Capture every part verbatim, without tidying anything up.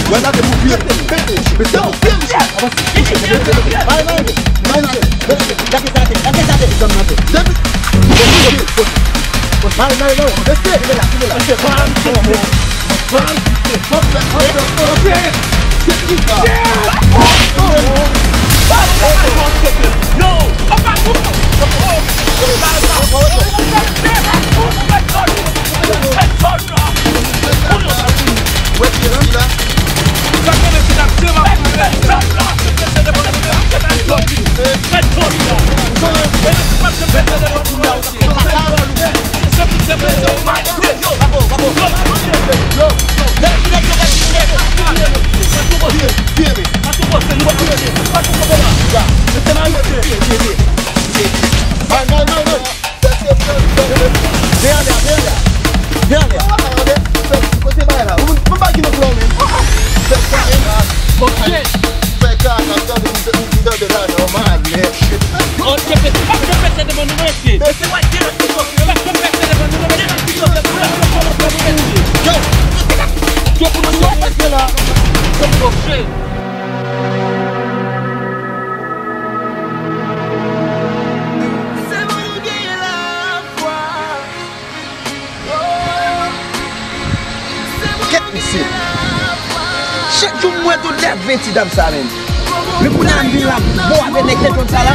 Wè sa te pou vye. Pete, pete, pete, pete, pete. Bay, bay, bay, bay. Gade sa te, gade sa te. Depi. Bay, bay, bay. Reste. Reste la, reste la. Kèt mesye. Chak jou m wè tou lève ti dam sa menm. Men kounye a m vin la, bon, avè nèg tèt jòn sa la.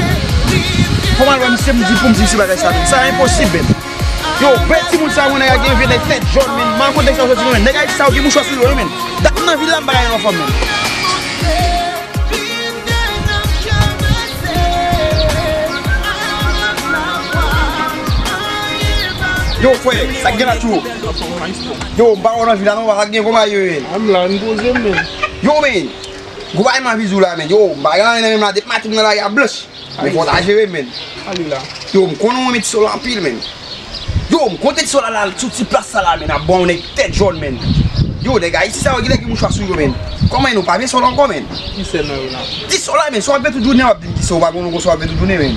Fò m al wè misye, m di pou m di misye bagay sa menm. Sa enposib menm. Yo, bèl timoun sa, mwen nèg a gen vye nèg tèt jòn menm. M al kote nèg sa yo soti menm. Nèg Ayiti sa yo gen mouchwa sou yo wi menm. Dat m nan vil la, m bagay anfòm menm. Yo, frè, sa k gen la tjou? Yo, m pa wè w nan vi la non, sa k gen kòman ye? A m la, m poze m, men. Yo, men, gwo bagay m anvi di w la, men. Yo, m pa gen anyen nan men m la, depi maten m nan lari a blanch. Men fò w ta jere, men. Ale la. Yo, m konnen w renmen ti sòl anpil, men. Yo, m konte ti sòl la, la, sou ti plas sa la, men, ap bon nèg tèt jòn, men. Yo, nèg Ayiti sa yo, genlè gen mouchwa sou yo, men. Kòman nou pa vle sòl ankò, men? Ki sè nan yo la? Ti sòl la, men, sa w ap vle tout jounen, w ap di m ki sè, w pa gon lòt sa w ap vle tout jounen, men.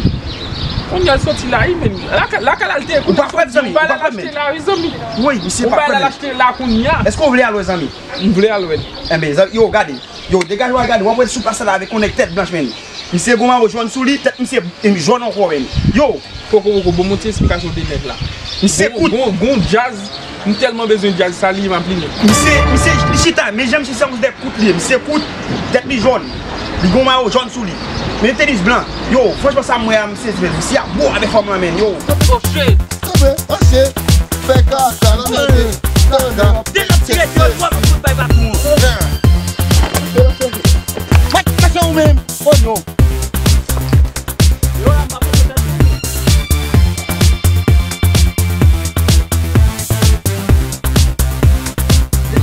Kounye a l soti la, wi, men. Laka-, lakay la, l te ye. Ou pa kwè m, zanmi, ou pa kwè m, men. Ou pa al achte la, wi, zanmi. Wi, misye pa kwè m, men. Ou pa al achte la kounye a. Èske w vle al wè, zanmi? M vle al wè l. Enben, zanmi, yo, gade. Yo, degaje w al gade, w ap wè l sou plas la avèk yon nèg tèt blanch, men. Misye gon mayo jòn sou li, tèt misye jòn ankò, men. Yo! Poko, poko, bon, m yon ti esplikasyon de nèg la. Misye kout. Gon, gon, gon djaz, m tèlman bezwen djaz sa, li m ap li menm. Misye, misye, li chita, men jan misye chita, yon dèk kout li ye. Misye kout, tèt li jòn. Li gon mayo jòn sou li. Men tenis blan. Yo, franchman, sa m wè a, m sezi, men. Misye ap bo avèk fanm lan, men. Yo. Kanpe, kanpe, fè kaka, nan mède, kaka. De lòt ti rete yo, twò kout bay patwon. Mwen, kase ou menm. Oh non.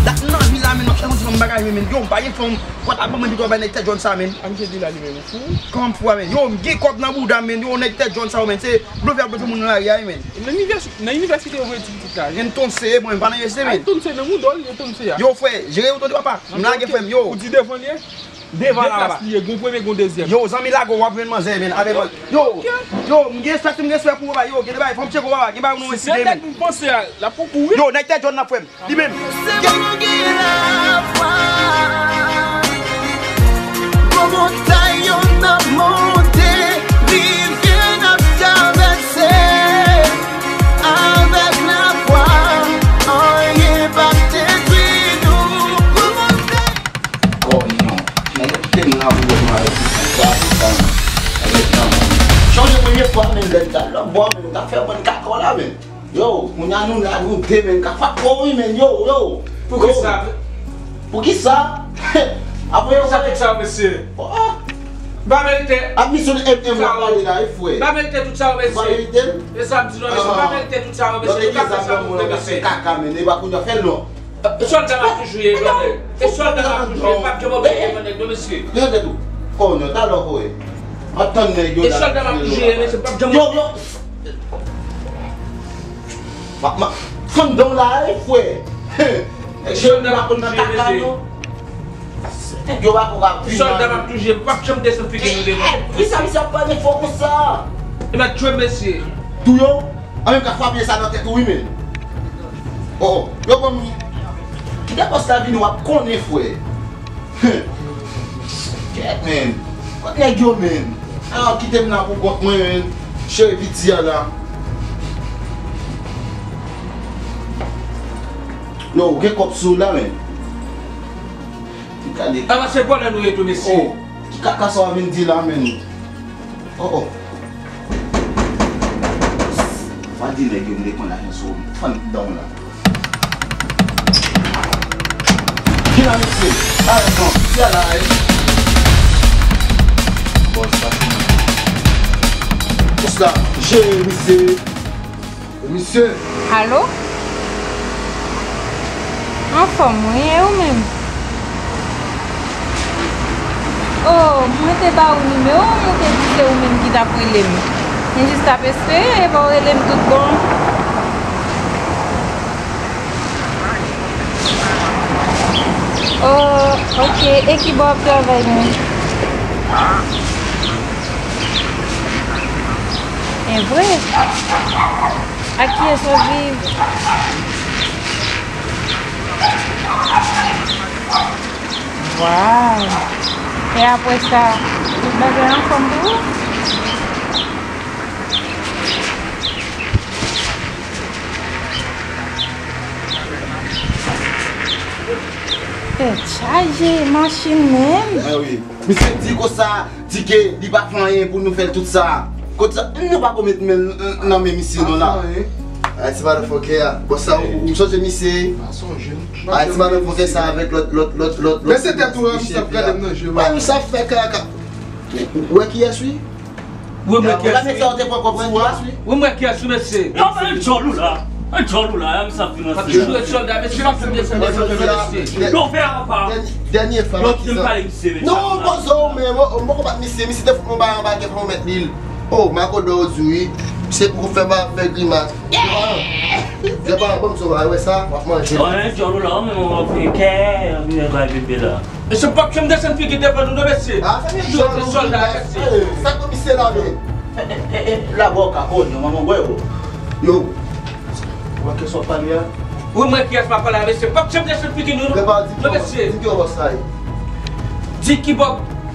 Dat m nan vil la, men, m ap chache yon ti fanm bagay, men, yo, m pa gen fanm. Pòt ap ban mwen pito bay nèg tèt jòn sa, men. A misye di la li menm, ou fou? Kòman m fou a, men? Yo, m gen kòb nan bouda m, men. Yo, nèg tèt jòn sa yo, men. Se blofè ap blofe moun nan lari a, wi, men. Nan inivès-, nan inivèsite yo voye ti pitit la. Gen tonse, mwen, m pa nan inivèsite, men. Ay, tonse nan mouda w, li gen tonse a. Yo, frè, jere yo tande papa. M lage frè m, yo. Ou di devan li ye? Devan la, papa. De plas li ye, gon premye, gon dezyèm. Yo, zanmi, lage w, w ap jwenn manzè, men. Avèk yo, yo, m gen respè, m gen respè pou ou, papa. Yo, gen de bagay, fò m tcheke w, papa. Gen bagay nou esplike, men. Se tèt m panse a, l ap pran kou, wi. Yo, nèg tèt jòn nan, frè m. Li menm. Se pou nou gen lafwa. Gwo montay yo n ap monte, rivyè n ap travèse. Avèk lafwa, anyen p ap detwi nou. Gwo montay. Oh non, nèg yo kite m nan pou yo mare ti sa, sa, sa, sa. Chonje premye fwa, men, lè m t al lòtbò, men, m ta fè bann kaka w la, men. Yo, kounye a nou la, nou de, men, ka fap, oh wi, men, yo, yo. Poukisa? Poukisa? Apre yo. Poukisa tout sa, mesye? Oh. M pa merite. Ap misyon M M w ap pale la, wi, frè. M pa merite tout sa, mesye. Ou pa merite l? E sa m di nou, mesye, m pa merite tout sa, mesye. Nou ka fè sa pou mwen, mesye. Kaka, men, e pa kounye a fè l non. E sòlda m ap toujou ye, brother. E sòlda m ap toujou ye, m p ap janm oblije, brother, non, mesye. Yo, tèt ou. Oh non, talè, frè. Antann nèg yo la. E sòlda m ap toujou ye, mesye, m p ap janm. Yo, yo. Ma, ma, fanm dan w la, wi, frè. Nèg yo pa konn nan kaka, non. Nèg yo pa konn ap vin. Sòlda m ap toujou, m p ap janm desann figi nou devan. Poukisa misye ap pale fò konsa? E mèt tchwe, mesye. Tou yo? An menm ka frape sa nan tèt ou, wi, men. Oh, oh. Yo ban m. Kite bòs la vini, w ap konnen, frè. Kèt, men. Kot nèg yo, men? A, kite m la pou kont mwen, men. Cheri piti a la. Yo, ou gen kòb sou w la, men. Gade. A, se vòlè nou ye tou, mesye. Oh, ki kaka sa w ap vin di la, men? Oh, oh. Pa di nèg yo m te konn lajan sou ou. Fann dan w la. Vin la, mesye. Alèz non. Vin la, eh. Bòs la, jere misye. Misye. Alo? Anfòm, wi, e ou menm? Oh, mwen te ba ou nimewo m, ou te di se ou menm ki t ap rele m. Mwen jis t ap espere, epa w rele m tout bon. Oh, ok. E ki bò w ap travay menm? E vre? Ak kiyès w ap viv? Waw! E apre sa, tout bagay anfòm pou ou? Tèt chaje, machin menm. Ah wi. Misye di konsa, di ke li pa fè anyen pou nou fè l tout sa. Kot sa, nou pa ko met men l nan men misye non la. Pa fè anyen. Ayiti motherfucker a. Bon sa, ou, ou sonje misye? Pa sonje m. Ayiti motherfucker sa avèk lòt, lòt, lòt, lòt, lòt. Men se tèt ou an, misye ap gade m nan je. Wè, misye ap fè kaka. Ou wè kiyès wi? Wi, mwen kiyès wi. Wi, mwen kiyès wi, mesye. Yo, men djòl ou la. An djòl ou la, m sa finanse. Yo, sòlda, mesye, pa fè m desann, mesye. Yo, fè apa. Dènye fwa. Yo, kite m pale, mesye, mesye. Non, poze w, men, mwen, mwen konbat misye, misye te fout mwen bay anba, gen fò mèt li. Oh, makodò, ou di wi. Se pou fè ba, fè grimas. Gè pa, ban m sa, wè sa, w ap manje. An djòl ou la, men, mwen, mwen, kè, mwen, bay bebe la. Mesye, m p ap janm desann figi devan nou non, mesye. Ah, se mesye, sòlda, mesye. Sa komisè la, men. E, e, e, la bò ka konn yo, manman bwè yo. Yo. Ou wè kiyès w ap pale a? Wi, mwen kiyès m ap pale a, mesye. M p ap janm desann figi nou non. Prepare, di ki non, mesye. Di ki yon bòs la ye. Di ki bò,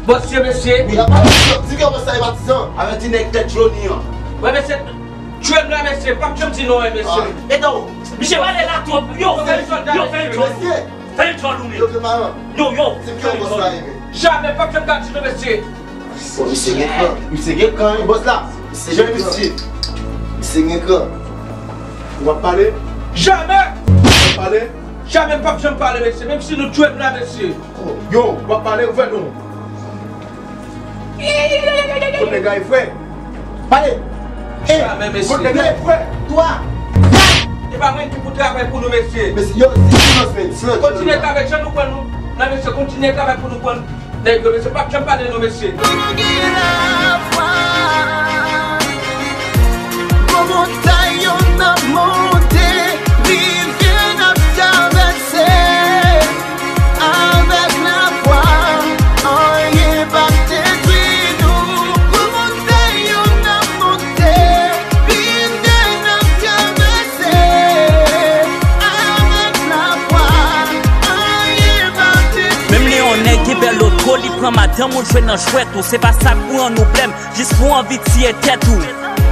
bòs ye, mesye. Wi, la pa di ki yon bòs la ye, patizan. Avèti nèg tèt joni an. Wè, mesye, tchwe m la, mesye. M p ap janm di non, wè, mesye. Ah. Etan, misye pale la twòp. Yo, yo, fè yon djòl. Mesye. Fè yon djòl ou menm. Yo, yo, yo, yo, fè yon djòl. Jamè, p ap janm ka di non, mesye. Bon, misye gen kan. Misye gen kan, wi, bòs la. Misye gen kan. Misye gen kan. Ou ap pale? Jamè! Ou ap pale? Jamè, m p ap janm pale, mesye. Menm si nou tchwe m la, mesye. Yo, w ap pale, ouvè non. Kot nèg la ye, frè? Pale! Jamè, mesye. Kot nèg la ye, frè? Twa! E pa mwen ki pou travay pou nou, mesye. Mesye, yo, silans, men, silans. Kontinye travay, jan nou pran nou la, mesye, kontinye travay pou nou pran nèg yo, mesye. Pa janm pale non, mesye. Pou nou gen lavwa. Gwo montay yo n ap monte, rivyè n ap travèse. Avèk lafwa, anyen p ap detwi nou. Gwo montay yo n ap monte, rivyè n ap travèse. Avèk lafwa, anyen p ap detwi nou. Menm lè yon nèg gen bèl oto, li pran madanm ou jwe nan jwèt ou. Se pa sa k pou rann ou blèm. Jis pou anvi tiye tèt ou.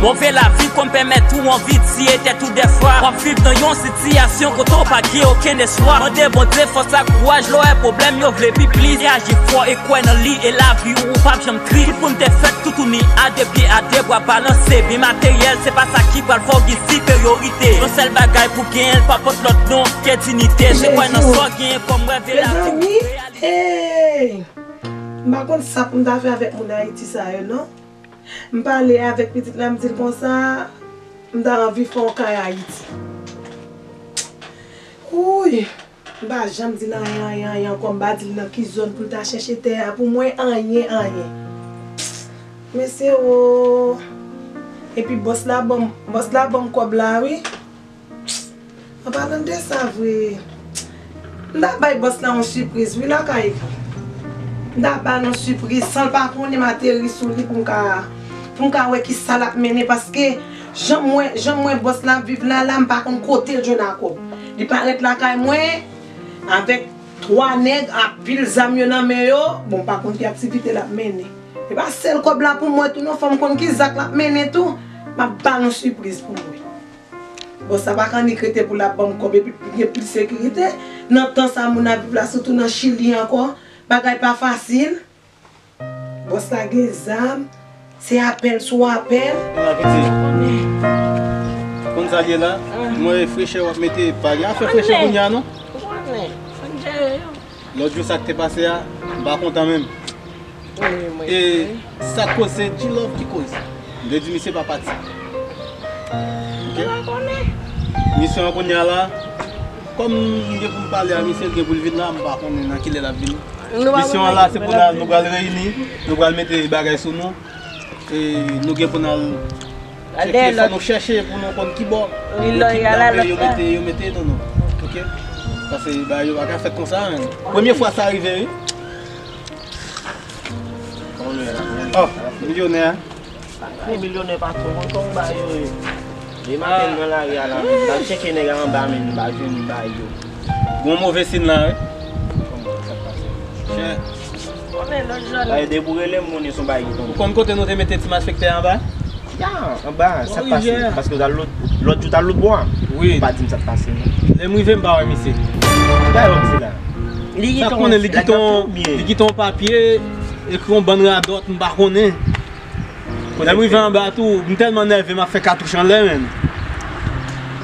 Move lavi konn pèmèt ou anvi tiye tèt ou dèfwa. W ap viv nan yon sitiyasyon kote w pa gen okenn espwa. Mande Bondye fòs ak kouraj lè w wè pwoblèm yo vle pi plis. Reyaji fò e kwè nan li e lavi ou, ou p ap janm tris. Tout moun te fèt toutouni a de pye, a de bra balanse. Byen materyèl, se pa sa ki pral fè w gen siperyorite. Yon sèl bagay pou genyen l, pa pòt lòt non ke dinite. Se kwè nan sa w genyen kòm rèv e lavi. Mezanmi, hey! M pa konn sa pou m ta fè avèk moun Ayiti sa yo non. M pale avèk pitit la, m di l konsa, m ta anvi fè yon kay Ayiti. Wouy! M pa janm di l anyen, anyen, anyen ankò, m pa di l nan ki zòn pou l ta chèche tè a pou mwen, anyen, anyen. Mesye o! Epi bòs la ban m, bòs la ban m kòb la wi. An palan de sa vre, m ta bay bòs la yon sipriz wi lakay li. M ta ba l yon sipriz san l pa konnen m ateri sou li pou m ka, pou m ka wè kisa l ap mennen, paske jan m wè, jan m wè bòs la ap viv la la, m pa konn kote l jwenn a kòb. Li parèt lakay mwen avèk Twa nèg ak pil zam yo nan men yo, bon, m pa konn ki aktivite l ap mennen. E pa sèl kòb la pou mwen tou non, fò m konn ki zak l ap mennen tou, m ap ba nou sipriz pou mwen. Bon, sa pa k annik rete pou l ap ban m kòb epi gen plis sekirite. Nan tan sa moun ap viv la, sitou nan Chili ankò, bagay pa fasil. Bòs la gen zam, se apèl sou apèl. Ala pitit. Konn sa l ye la? Mwen frechè w ap mete, pa gen afè frechè kounye a non. Ou konnen, fò n jere yo. Lòt jou sa k te pase a, m pa kontan menm. Wi, mwen. E sa k koz se G-Love ki koz. M te di misye pa pati. Ok? Misyon an kounye a la, kòm m gen pou m pale a misye, l gen pou l vin la, m pa konnen nan kilè l ap vini. Misyon an la, se pou n al, nou pral reyini, nou pral mete bagay sou nou. E nou gen pou n al tcheke, fò nou chèche pou nou konn ki bò yo kidnape, yo mete, yo mete nou non. Ok? Paske bagay yo pa ka fèt konsa menm. Premye fwa sa rive, wi. Oh, milyonè. Li milyonè patwon, konn kòb ba yo ye. Demen maten nan lari a la menm, m t al tcheke nèg anba menm, m pa jwenn ba yo. Gon move siy la, wi. Kòman sa pase? Chè. Konnen lòt jòn. Ay, depi w rele m, konnen se yon bagay ki tonbe. Ou konn kote nou te mete ti malfektè anba? Ya, anba, sa k pase? Paske w t al lòt, lòt jou w t al lòt bò a. Wi. Ou pa di m sa k pase non. Lè m rive, m pa wè misye. Ki bagay w ap di la? Sa konnen li kite yon, li kite yon papye, ekri yon bann radòt, m pa konnen. Lè m rive anba tou, m tèlman nève, m ap fè katouch anlè menm.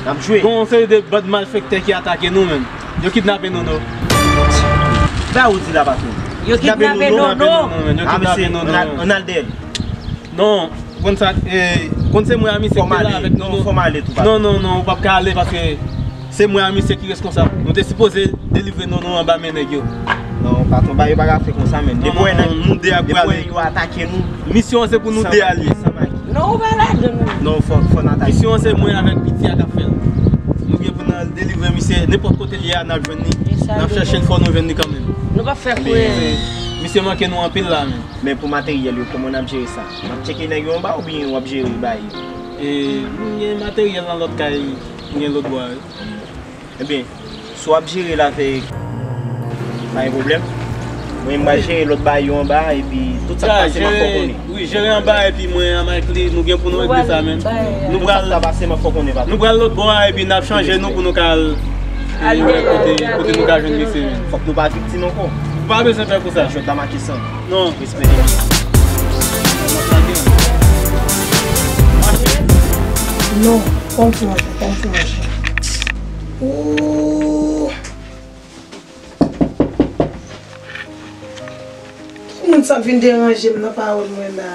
N ap jwe. Gon yon seri de bann malfektè ki atake nou menm. Yo kidnape Nono. Sa ou di la, patwon? Yo kidnape Nono. Yo kidnape Nono menm. Yo kidnape Nono menm. Ann al dèyè l. Non, konn sa, e, konn se mwen a misye ki te la avèk Nono. Fò m ale tou, patwon. Non, non, non, ou p ap ka ale paske se mwen a misye ki reskonsab. Nou te sipoze delivre Nono anba men nèg yo. Non, patwon, bagay yo pa ka fè konsa menm. Depi w wè nèg, depi w wè yo atake nou. Misyon an se pou nou de al ye. Non, ou pa ladan non. Non, fò, fò n atake. Misyon an se mwen avèk piti a k ap fè l. Nou gen pou n al delivre misye nenpòt kote l ye a, n ap jwenn li. N ap chèche l, fò nou jwenn li kanmenm. Nou p ap fè kwè. Misye manke nou anpil la menm. Men pou materyèl yo, kòman n ap jere sa? N ap tcheke nèg yo anba oubyen w ap jere bay yo? E, m gen materyèl nan lòt kay, m gen lòt bò a, wi. Ebyen, si w ap jere l avèk, pa gen pwoblèm. Mwen, m pral jere lòt bay yo anba, epi tout sa k pase, m ap fè w konnen. Wi, jere anba, epi mwen, ann ak li, nou gen pou nou regle sa menm. Nou pral, nou pral lòt bò a, epi n ap chanje nou pou nou ka al, e, wè kote, kote nou ka jwenn mesye menm. Fòk nou pa viktim ankò. Ou pa bezwen pè pou sa. Jwèt la mache san. Non. Respè. Non, pa yon ti manje, pa yon ti manje. Ooh. Ki moun sa ap vin deranje m nan pawòl mwen la?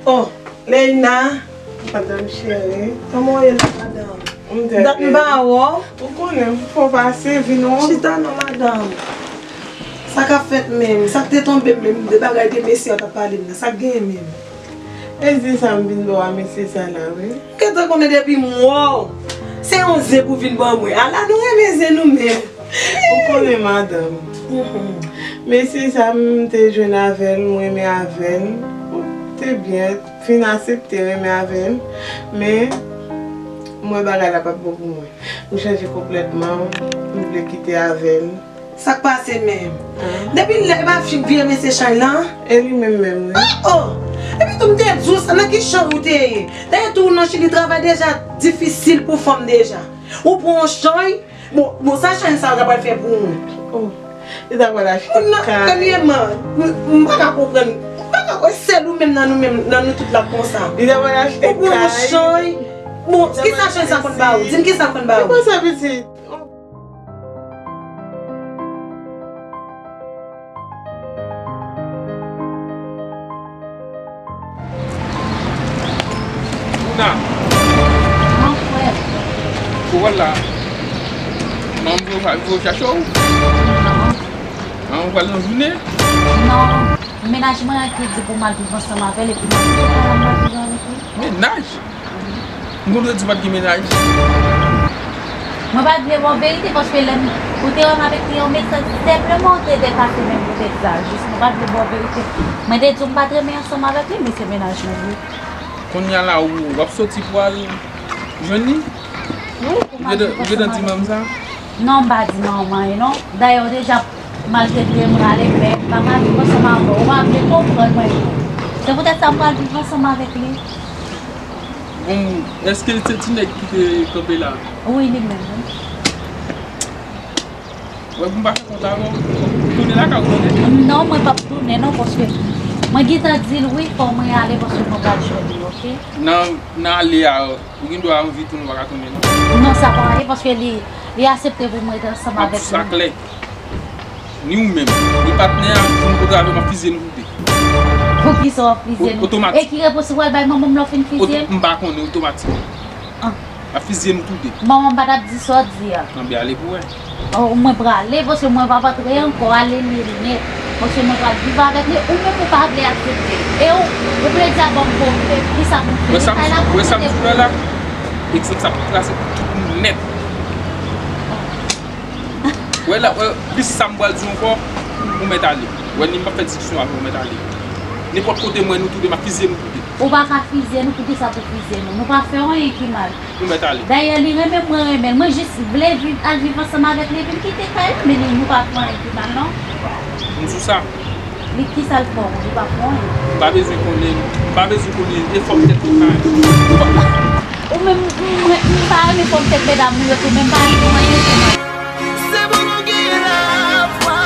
Oh, Leina. Madanm cheri. Kòman w ye la, madanm? Dat m pa wè w. Ou konnen, fò w pase, vin wè. Chita non, madanm. Sa k ap fèt menm? Sa k te tonbe m menm? De bagay de mesye a t ap pale m nan. Sa k genyen menm? E di sa m vin ba w a mesye sa la, wi. Gentan konnen depi m wè w, se yon zen pou vin ban mwen. Ala nou renmen zen nou menm. Ou konnen madanm. Mesye sa m te jwenn avè l, m renmen avè l. Te byen, fin aksepte renmen avè l. Men, m wè bagay la p ap bon pou mwen. M chanje konplètman, m vle kite avè l. Sa k pase menm? Depi lè e pa fi vye mesye Chay lan? E li menm menm, wi. Oh, oh! Epi tou m te di w sa, nan ki chan ou te ye? Dayè tou nan Chili travay deja difisil pou fanm deja. Ou pran yon Chay, bon, bon sa Chay sa yo ta pral fè pou ou? Oh, li ta pral achte kay. Premyèman, m, m pa ka konprann. M pa ka kwè sèl ou menm nan nou menm, nan nou tout la konsa. Li ta pral achte kay. Ou pran yon Chay. Bon, kisa Chay sa konn ba ou? Di m kisa l konn ba ou? Li konsa pitit. Luna. Mon frè. Ou wè la. Manman voye chache w? Non. Manman pral nan jounen? Non. Mennaj mwen an ki di pou m al viv ansanm avè l epi m ap viv avè l. Mennaj? M konn ou di w pa t gen mennaj. Mwen pa t vle ba w verite, paske lè m, ou te wè m avèk li yon mesaj, senpleman ou te depase menm poutèt sa, jis mwen pa t vle ba w verite. Mwen te di w m pa t renmen ansanm avèk li, men se mennaj mwen vre. Kounye a la, ou w ap soti pou al jwenn li? Wi, pou m al viv ansanm avèk li. Ou gentan di manman sa? Non, m pa di manman anyen non. Dayè, deja, malgre m rale, men m pa ka viv ansanm avè w. Ou pa vle konprann mwen tou. Se poutèt sa m pral viv ansanm avèk li. Bon, èske se ti nèg ki te kanpe la? Wi, li menm, wi. Wè, pou m pa fè kont avè w, tounen lakay ou, tande? Non, mwen p ap tounen non, paske mwen gentan di l wi, fò mwen ale paske mwen pral jwenn li, oke? Nan, nan ale a, ou gen dwa anvi tounen, ou pa ka tounen non. Non, sa pa ale paske li, li aksepte pou mwen rete ansanm avèk li. Sa klè. Ni ou menm, ni patnè a, si nou kontre avè m, m ap fizye nou tou de. Poukisa w ap fizye nou? Otomatik. E ki repons ou pral bay manman m lè w fin fizye l? M pa konnen, otomatik. Ah. M ap fizye nou tou de. Manman m pa t ap di sa w di a. Anben ale pou wè. Oh, mwen prale, paske mwen p ap antre ankò, ale li nèt. Paske mwen pral viv avèk li, ou menm ou pa vle aksepte. E ou, ou vle di a ban m pwoblèm. Kisa pou fè? Wè sa m, wè sa m di w la? Egzanp sa pou trase tout moun nèt. Wè la, wè, plis sa m pral di w ankò, ou mèt ale. Wè, ni m p ap fè diskisyon avè w, ou mèt ale. Nenpòt kote m wè nou tou de, m ap fizye nou tou de. Ou pa ka fizye nou, poukisa pou fizye nou? Nou pa fè w anyen ki mal. Ou mèt ale. Dayè, li renmen m, mwen renmen l. Mwen jis vle viv, al viv ansanm avèk li, epi l kite kay la, men li, nou pa fè w anyen ki mal, non. M sou sa. Li, kisa l fè w? Li pa fè w anyen. M pa bezwen konnen, m pa bezwen konnen, e fòm tèt ou kay. Ou menm, mwen, m pa renmen fòm tèt medam nou yo tou, men m pa renmen anyen ki mal. Se pou nou gen lafwa.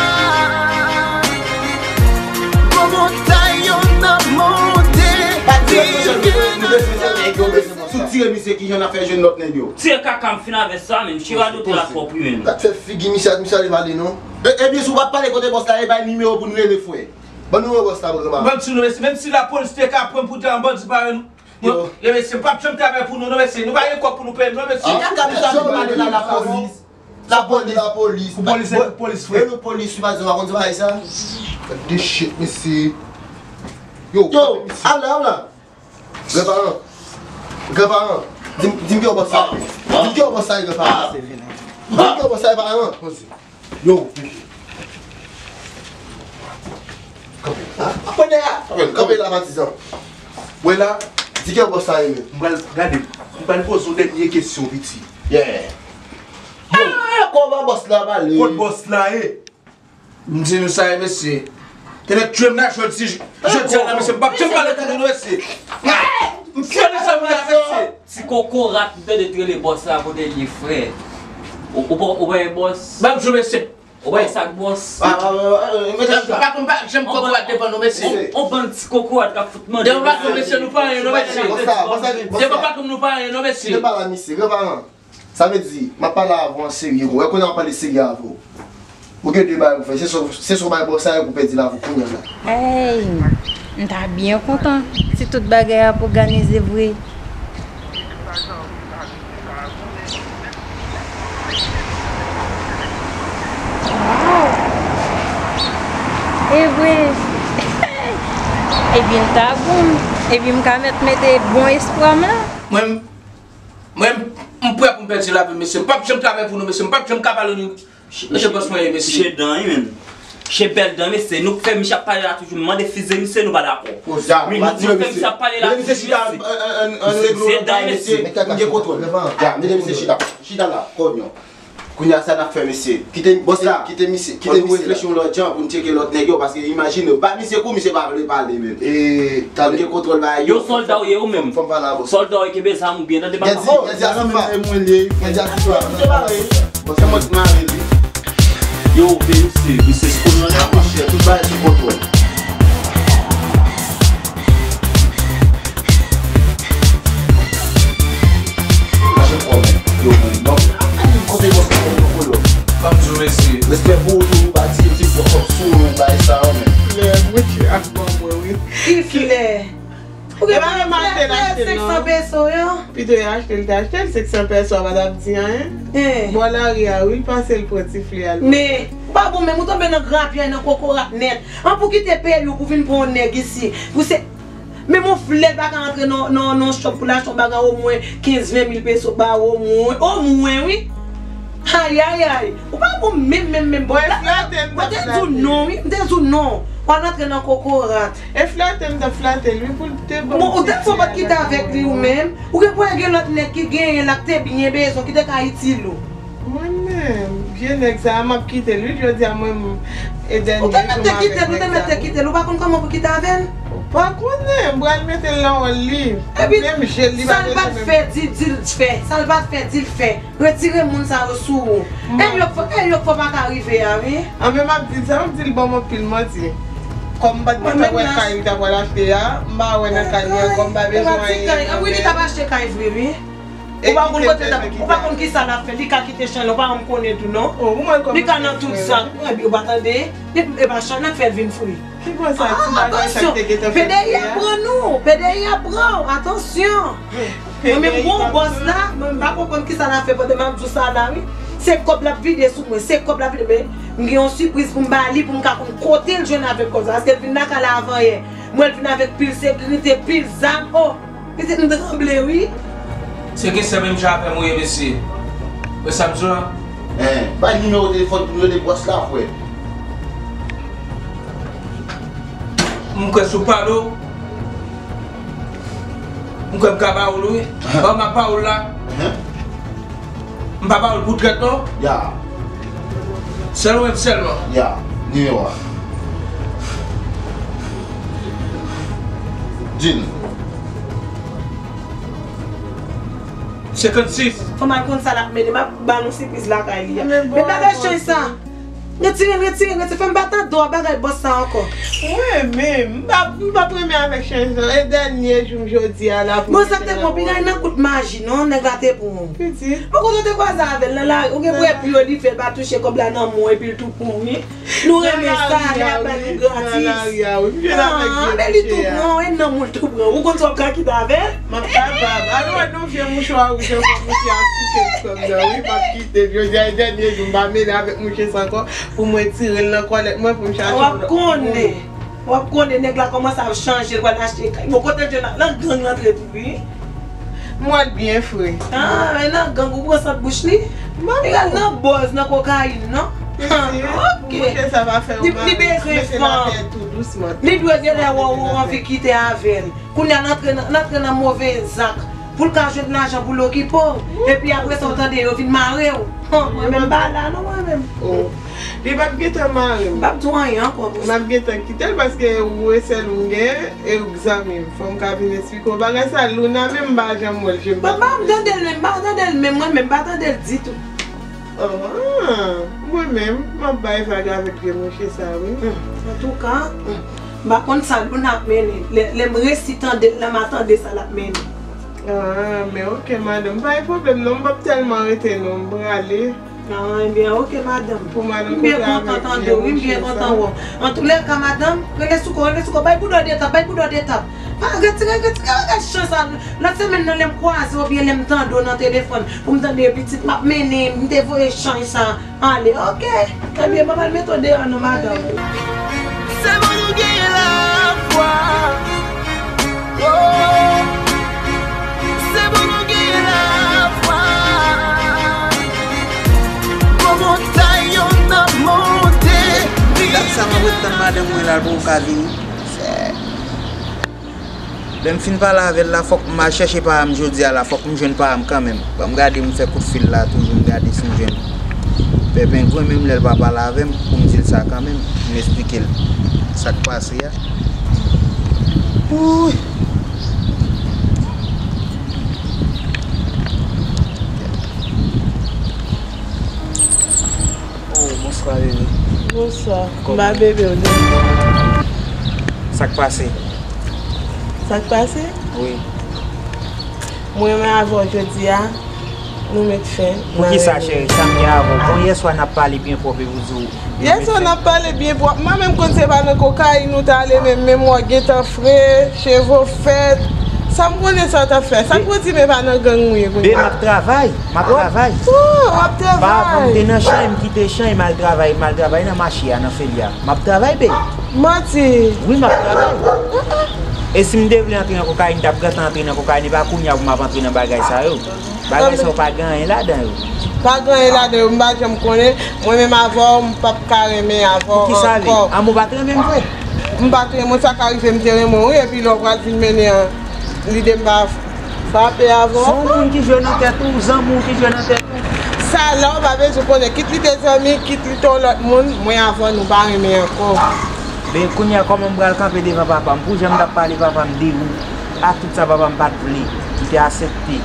Gwo montay yo n ap monte. Pa di yo, nou bezwen lòt nèg yo, bezwen. Si w tire misye, kijan n ap fè jwenn lòt nèg yo? Tire kaka, m fin avè sa, menm. Cheva dote la twòp, wi, menm. Gad fè figi misye ak misye ale pale, non. E, ebyen, si w p ap pale kote bòs la, e bay nimewo pou n rele, frè. Ban nimewo bòs la, pou nou pale. Ban m di nou, mesye, menm si lapolis te ka pran m pou te yon bandi parèy nou, yo, mesye, m p ap janm travay pou nou, non, mesye. Nou pa gen kòb pou nou peye m, non, mesye. Ki kaka misye ap pale la, lapolis? Lapolis. Lapolis. Pou polis, pou polis, frè. Rele polis, wi, pa di, w pa konn bagay sa? Gad de shit, mesye. Yo, ale, ale la. Granparan. Granparan. Di m, di m ki yon bòs sa. Di m ki yon bòs sa ye, granparan. Di m ki yon bòs sa ye, paran. Yo. Kanpe. Kanpe la, patizan. Wè la, di ki yon bòs sa ye, menm. M pral, gade, m pral poze yon dènye kesyon, piti. Yeah. Yo. Ah, kòman bòs la pale? Kot bòs la ye? M di nou sa, mesye. Te mèt tchwe m nan jodi, jodi a la, mesye. M p ap janm pale pou nou, mesye. M fè de sa, mesye. Ti kokorat, m tande t rele bòs la, kote l ye, frè? Ou, ou pa, ou pa wè bòs? Ban m jwe, mesye. Ou pa wè sa k bòs? Ah, ah, ah, ah, ah, mesye, pa konn pa janm kokorat devan nou, mesye. On, on bann ti kokorat k ap fout mande. Devan patwon, mesye, nou pa anyen, non, mesye. Devan patwon, nou pa anyen, non, mesye. Sa vle di, m ap pale avè w an serye, ou wè kounye a m ap pale serye avè w. Ou gen de bagay pou fè, se swa, se swa w bay bòs sa yo pou pèdi lavi w kounye a la. Hey, m ta byen kontan si tout bagay ap òganize vre. Waw! E vre? Ebyen, l ta bon. Ebyen, m ka mèt mete bon espwa m la. Mwen, Mwen, m prè pou m pèdi lavi m, mesye. M p ap janm travay pou nou, mesye. M p ap janm ka pale nou. Mesye, bòs mwen ye, mesye. Che dan, wi, menm. Che bèl dan, mesye. Nou k fè misye ap pale la toujou. M mande fizye misye, nou pa dakò. Wi, nou, nou k fè misye ap pale la toujou, mesye. Fizye dan, mesye. M gen kontwòl. Mete misye chita. Chita la, kònyon. Kounye a sa n ap fè, mesye? Kite, kite misye, kite misye la. Fò nou reflechi yon lòt jan pou n tcheke lòt nèg yo, paske imajine w ba misye kou, misye pa vle pale menm. E, tande. Gen kontwòl bagay yo. Yon sòlda w ye ou menm. Fò m pale a bòs. Sòlda w ye, kenbe zam ou byen, tande pa. Gèdi, Gèdi a Sifa. Gèdi a Sifa. Misye pale. Bòs, se mwen ki mare li. Yo, pe misye, misye se kolonèl la. Chè, tout bagay sou kontwòl. Mache fò, men. Yo, men, non. Kote bòs la, kote bòs la? Ban m di w, mesye. Respè pou ou tou, ba ti, ti bòs sou ou, bay sa, men. Flè, mwen tchwe ak manman, wi. Ki flè? Ou gen flè senk san peso yo? Pito yo achte l, te achte l senk san peso, a pa t ap di anyen. Bò lari a, wi, l pase l pran ti flè a, l. Men, ou pa bon, menm ou tonbe nan grapyay, nan kokorat nèt. An pou kite peyi w pou vin pran yon nèg isi. Pou se Menm yon flè pa ka antre nan, nan, nan shop pou l achte yon bagay omwen kenz, ven mil peso ba ou omwen, omwen wi. Ayayay, ou pa bon menm, menm, menm. Bon, e flate m t ap flate. Mwen te di w non, wi, m te di w non. W al antre nan kokorat. E flate m t ap flate l, wi, pou l te ban m ti ti. Bon, ou te fò pat kite avèk li ou menm. Ou gen pou wè gen lòt nèg ki genyen la k te byen bezwen, ki te ka itil ou. Mwen menm, vye nèg sa a, m ap kite l, wi, jodi a mwen, m, e dènye jou m avèk nèg sa. Ou te mèt te kite l, ou te mèt te kite l, ou pa konn kòman pou kite avè l? Ou pa konnen, m pral mete l nan wòl li. Epi, menm je l, li pa bezwen menm. Sa l pa t fè, di, di l fè. Sa l pa t fè, di l fè. Retire moun sa yo sou ou. E yo k fò, e yo k fò pa ka rive a, wi. An, men m ap di l sa, m ap di l ban m anpil manti. Kòm m pa t gentan wè kay li ta pral achte a, m pa wè nan kay li ankò, m pa bezwen anyen nan men l. Wi, li t ap achte kay vre, wi. Ou pa konn kote l ap, ou pa konn kisa l ap fè, li ka kite chan nan, ou pa janm konnen tou, non. Li ka nan tout zak, epi ou pa tande, e, e pa chan nan k fè l vin fou. Ki bò sa, ti bagay sa k te gentan fèt ye a? P D I ap pran nou, P D I ap pran w, atansyon. Mwen menm gon bòs la, mwen m pa konprann kisa l ap fè pandan m ap di w sa la, wi. Se kòb l ap vide sou mwen, se kòb l ap vide, men m gen yon sipriz pou m ba li, pou m ka konn kote l jwenn avèk kòb sa, paske l vin lakay la avan yè. M wè l vin avèk pil sekirite, pil zam, o, pitit m tranble, wi. Se gen sè menm jan avè m ou ye, mesye. Wè sa m di w la? Hein, bay nimewo telefòn pou m rele bòs la, frè. M kwè si w pale w, m kwè m ka ba w l, wi. Ahan. Ban m a ba w l la. Ahan. M pa ba w l pou trèt, non. Ya. Sèl ou menm sèlman. Ya. Nimewo a. Di l. Senkannsis. Fò m al konn sa l ap mennen. M ap ba nou sipriz lakay li a. Men bagay chay sa. Retire l, retire l, retire l. Fè m pa tande w ap bagay bòs sa ankò. Mwen menm, m pa, m p ap renmen avèk chay sa. E dènye jou m jodi a la pou... Bon, sa te bon, piga nan kout maji, non, nèg la te bon. Pitit. Bon, kote w te kwaze avè l nan lari, ou gen pou wè pi yo li fè l pa touche kòb la nan men w epi l tou pran w, wi. Nou renmen sa, li ap bay nou gratis. Nan lari a, wi. M jwenn avèk vye mouche a. Ah, men li tou pran w, e nan men w l tou pran w. Ou konn si w ap ka kite avè l? M ap kapab. Alò, wè non vye mouchwa wouj ankò, mouche a souke m kòm nan, wi, m ap kite l. Jodi a, e dènye jou, m pa mele avèk mouche sa ankò, pou mwen tire l nan kòlèt mwen, pou m chache yon lòt moun. W ap konnen. W ap konnen nèg la kòmanse ap chanje, l pral achte kay. Bon, kote l jwenn la? Nan gang l antre tou, wi. M wè l byen fre. Ah, men nan gang ou pran sant bouch li? Li al nan bòz, nan kokayin, non? Ah, ok. Mouche sa va fè w mal. Li bezwen fanm. Li dwe genlè wè w anvi kite avè l. Kounye a l antre nan, l antre nan move zak. Pou l ka jwenn lajan pou l okipe w. Epi apre sa, w tande yo vin mare w. Hon, mwen menm m pa la non, mwen menm. Oh. Li p ap gentan mare m. M p ap di w anyen ankò pou sa. M ap gentan kite l paske ou e sèl ou m gen, e ou k zanmi m. Fò m ka vin eksplike w bagay sa. Luna menm m pa janm wè l, je m pa konnen. Bon, m pa tande l menm, m pa tande l menm, mwen menm m pa tande l ditou. Oh, ah, mwen menm, m ap bay vag avèk vye mouche sa, wi. Hmm. Antouka, hmm, m pa konn sa Luna ap mennen. Lè, lè m resi tande l, lè m a tande sa l ap mennen. Ah, men ok, madanm. Pa gen pwoblèm, non, m p ap tèlman rete, non, m prale. Ah, ebyen, ok, madanm. Pou madanm kontre avèk vye mouche sa. M byen kontan tande w, wi, m byen kontan wè w. Antoulèka, madanm, rele sou kò, rele sou kò, bay boudò de tap, bay boudò de tap. Pa retire, retire, retire chan sa. Lòt semèn nan, lè m kwaze w oubyen lè m tande w nan telefòn, pou m tande pitit, m ap mennen, m te voye chan sa. Ale, ok. Ebyen, m ap al mete w deyò non, madanm. Sèlman nou genyen lafwa. Oh. Sèlman nou genyen lafwa. Gwo montay yo n ap monte. Dat sa m ap ret tann madanm mwen la pou l ka vini. Lè m fin pale avè l la, fòk m al chèche paran m jodi a la, fòk m jwenn paran m kanmenm. Ban m gade, m fè kout fil la toujou, m gade si m jwenn Pè Pengwen, menm lè l pa pale avè m, pou m di l sa kanmenm, m eksplike l sa k pase a. Wouy! Oh, bonswa, bebe. Bonswa. Kòman? M pa bebe w, non. Sa k pase? Sa k pase? Wi. Mwen menm avè w jodi a, nou met fen nan renmen. Poukisa, cheri? Sa m gen avè w? Bon, yèswa n ap pale byen pwòp epi w di w. Yèswa n ap pale byen pwòp. Mwen menm konn se pa nan kokayin ou t ale menm, men w gentan fre, cheve w fèt. Sa m konnen sa w t ap fè. Sa k pou di men pa nan gang ou ye kounye a. Be, m ap travay. M ap travay. Oh, w ap travay. Pavan, m te nan chay, m kite chay, m al travay, m al travay nan mache a, nan Felia. M ap travay, be. Manti. Wi, m ap travay. E si m te vle antre nan kokayin, m t ap gentan antre nan kokayin, e pa kounye a pou m ap antre nan bagay sa yo. Bagay sa yo pa gen anyen ladan yo. Pa gen anyen ladan yo, m pa janm konnen. Mwen menm avè w, m p ap ka renmen avè w ankò. Poukisa li? Anmou pa t renmen m vre? M pa t renmen w, sa ka rive m te renmen w, wi, epi lè w pral vin mennen an, lide m pa frape avè w. Se yon moun ki jwe nan tèt ou, zanmi w ki jwe nan tèt ou. Sa la, w pa bezwen konnen, kit li te zanmi, kit li te yon lòt moun, mwen avè w nou pa renmen ankò. Men kounye a, kòman m pral kanpe devan papa m? Pou jan m t ap pale papa m de ou, a tout sa papa m pa t vle, m te aksepte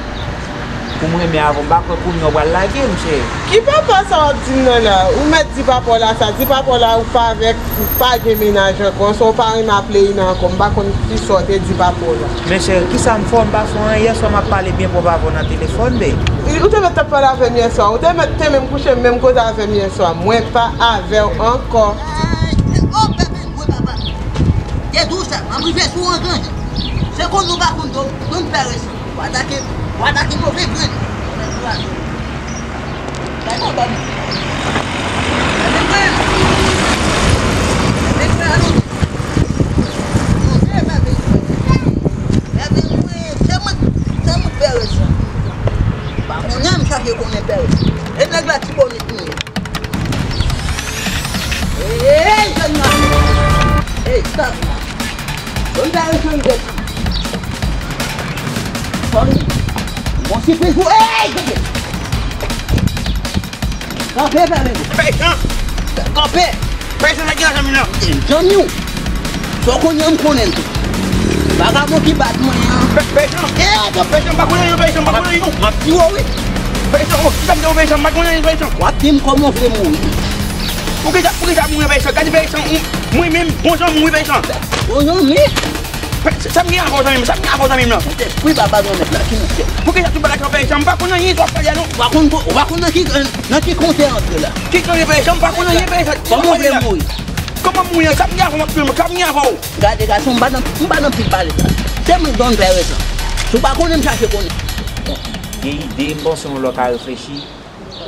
pou m renmen avè w. M pa kwè kounye a w pral lage m, cheri. Ki papa sa w ap di m nan la? Ou mèt di papa w la sa, di papa w la ou pa avèk, ou pa gen mennaj ankò, sa w pa renmen ap Leyina ankò, m pa konn kisa w te di papa w la. Men cheri, kisa m fè w? M pa fè w anyen. Yèswa m ap pale byen pwòp avè w nan telefòn, babe. Ou te mèt t ap pale avè m yèswa, ou te mèt te menm kouche menm kote avè m yèswa, mwen pa avè w ankò. Ey, oh, bebe, mwen papa. Te di w sa, m ap rive sou w an gran jan. Se konn ou pa konn don, don pè resan. W atake, w atake move grenn. Move grenn. Bay konba nou. Move grenn. Move grenn, alon. Move, bebe. Bebe, mwen, se mwen, se mwen pè resan. Pa konnen, m chache konnen pè resan. E nèg la ti bonit li ye. Ey, jèn mache! Ey, staff la! Donn pè resan yon gèt. Fò nou. Bon, sipriz pou, ey, gade! Kanpe, pè resan! Pè resan! Kanpe! Pè resan, sa ki nan zanmi nan? Zanmi w! Sa w konnen an, m konnen l tou. Vagabon ki bat mwen an. Pè, pè Jan. E, atò. Pè Jan, m pa konnen yo, pè Jan, m pa konnen yo. M ap tiye w, wi. Pè Jan, oh, kisa m te fè w, pè Jan, m pa konnen yo, pè Jan. W ap di m kòman w vle mouri. Poukisa, poukisa mouri, pè Jan? Gade, pè Jan, mwen menm, bon zanmi, wi, pè Jan. Bon zanmi? Pè, sa m gen avè w, zanmi m, sa m gen avè w, zanmi m nan? Sentespri papa granmèt la ki nan syèl. Poukisa tout bagay sa, pè Jan? M pa konnen anyen, sa w ap pale a, non. Ou pa konn, ou pa konn nan ki, nan ki konte antre la. Ki konte, pè Jan? M pa konnen anyen, pè Jan. Kòman w vle mouri? Kòman m mouri an? Sa m gen avè w, m ap touye m. Sa m gen avè w? Gade gason, m pa nan, m pa nan pil pale sa. Se mwen k donn pè resan. Si w pa konnen, m chache konnen. Bon, gen ide, m panse yon lè w ka reflechi.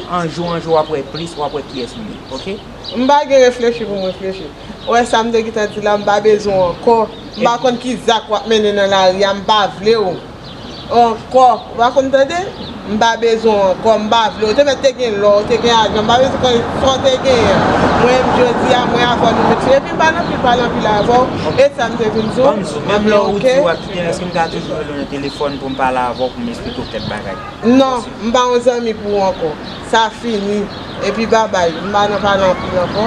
An jou an jou, w ap wè plis, w ap wè kiyès m ye, oke? M pa gen reflechi pou m reflechi. Ou wè sa m te gentan di la, m pa bezwen w ankò. M pa konn ki zak w ap mennen nan lari a, m pa vle w. Ankò, ou pa konn tande? M pa bezwen w ankò, m pa vle w. Ou te mèt te gen lò, ou te gen ajan, m pa bezwen konnen sa w te genyen an. Mwen menm, jodi a, mwen avè w nou met fini. Epi m pa nan pil pale anpil avè w, e sa m te vin di w. Ban m di w, menm lè w di w ap kite m, èske m ka toujou rele w nan telefòn pou m pale avè w, pou m esplike w kèk bagay? Non, m pa yon zanmi pou ou ankò. Sa fini. Epi babay, m pa nan pale anpil ankò.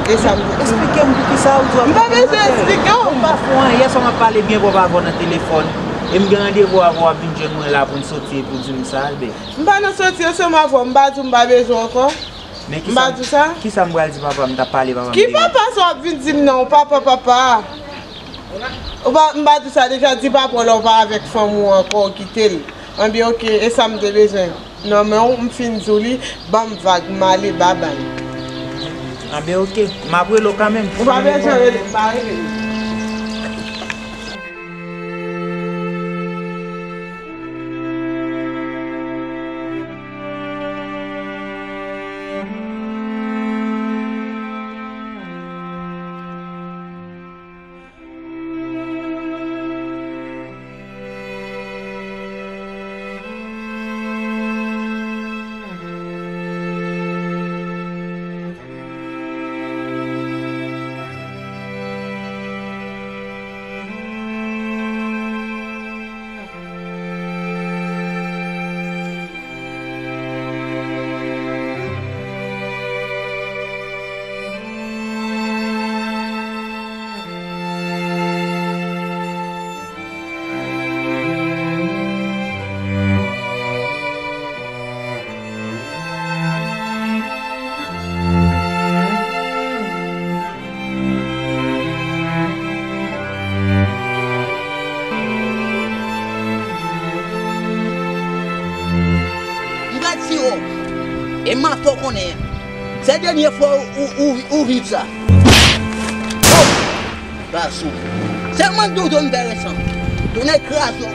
E sa m di. Eksplike m poukisa ou di w ap... M pa bezwen eksplike w. Ou pa fè anyen, yè swa m ap pale byen pwòp avè w nan telefòn. E m gen randevou avè w, w ap vin jwenn mwen la pou n soti epi w di m sa, bebe. M pa nan soti ansanm avè w, m pa di w m pa bezwen w ankò. Men kisa, m pa di w sa? Kisa m pral di papa m, m t ap pale papa m de ou. Ki papa sa w ap vin di m nan, ou papa, papa? Ou pa, m pa di w sa deja, di papa w la ou pa avèk fanm ou ankò, ou kite l. Anben, oke, e sa m te bezwen nan men w, m fin di w li, ban m vag, m ale, babay. Anben, oke, m ap rele w kanmenm. Ou pa bezwen rele m, pa rele m. M gad si w, e m a fè w konnen, se dènye fwa ou, ou, ou, ou viv sa. Oh! Gason. Sèlman di w zòn vè resan. Tounen kraze w.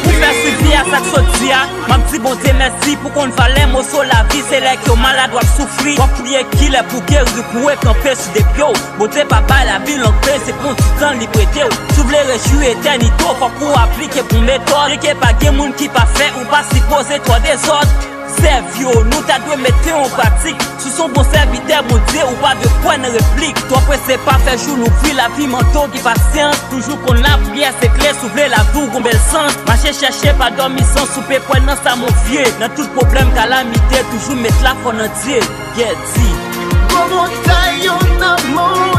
Pou fè swivi a sa k sot di a, m ap di Bondye mèsi pou konn valè moso lavi. Lè ke w malad w ap soufri, w ap priye kilè pou geri, pou w kanpe sou de pye w. Bondye pa bay lavi lang pen, se pou yon ti tan li prete w. Si w vle rejwi etènite w, fòk ou aplike bon metòd. Byenke pa gen moun ki pafè, ou pa sipoze twò dezòd. Sèvi w, nou ta dwe mete w an pratik. Si w se yon bon sèvitè Bondye, ou pa dwe kwè nan replik. Twò prese pa fè jou louvri, lavi mande w gen pasyans. Toujou konn lapriyè se kle, si w vle lavi w gon bèl sans. Mache chèche pa dòmi san soupe, kwè nan sa mon vye. Nan tout pwoblèm, kalamite, toujou met lafwa nan Dye. Yeah, di. Gwo montay yo nan mond.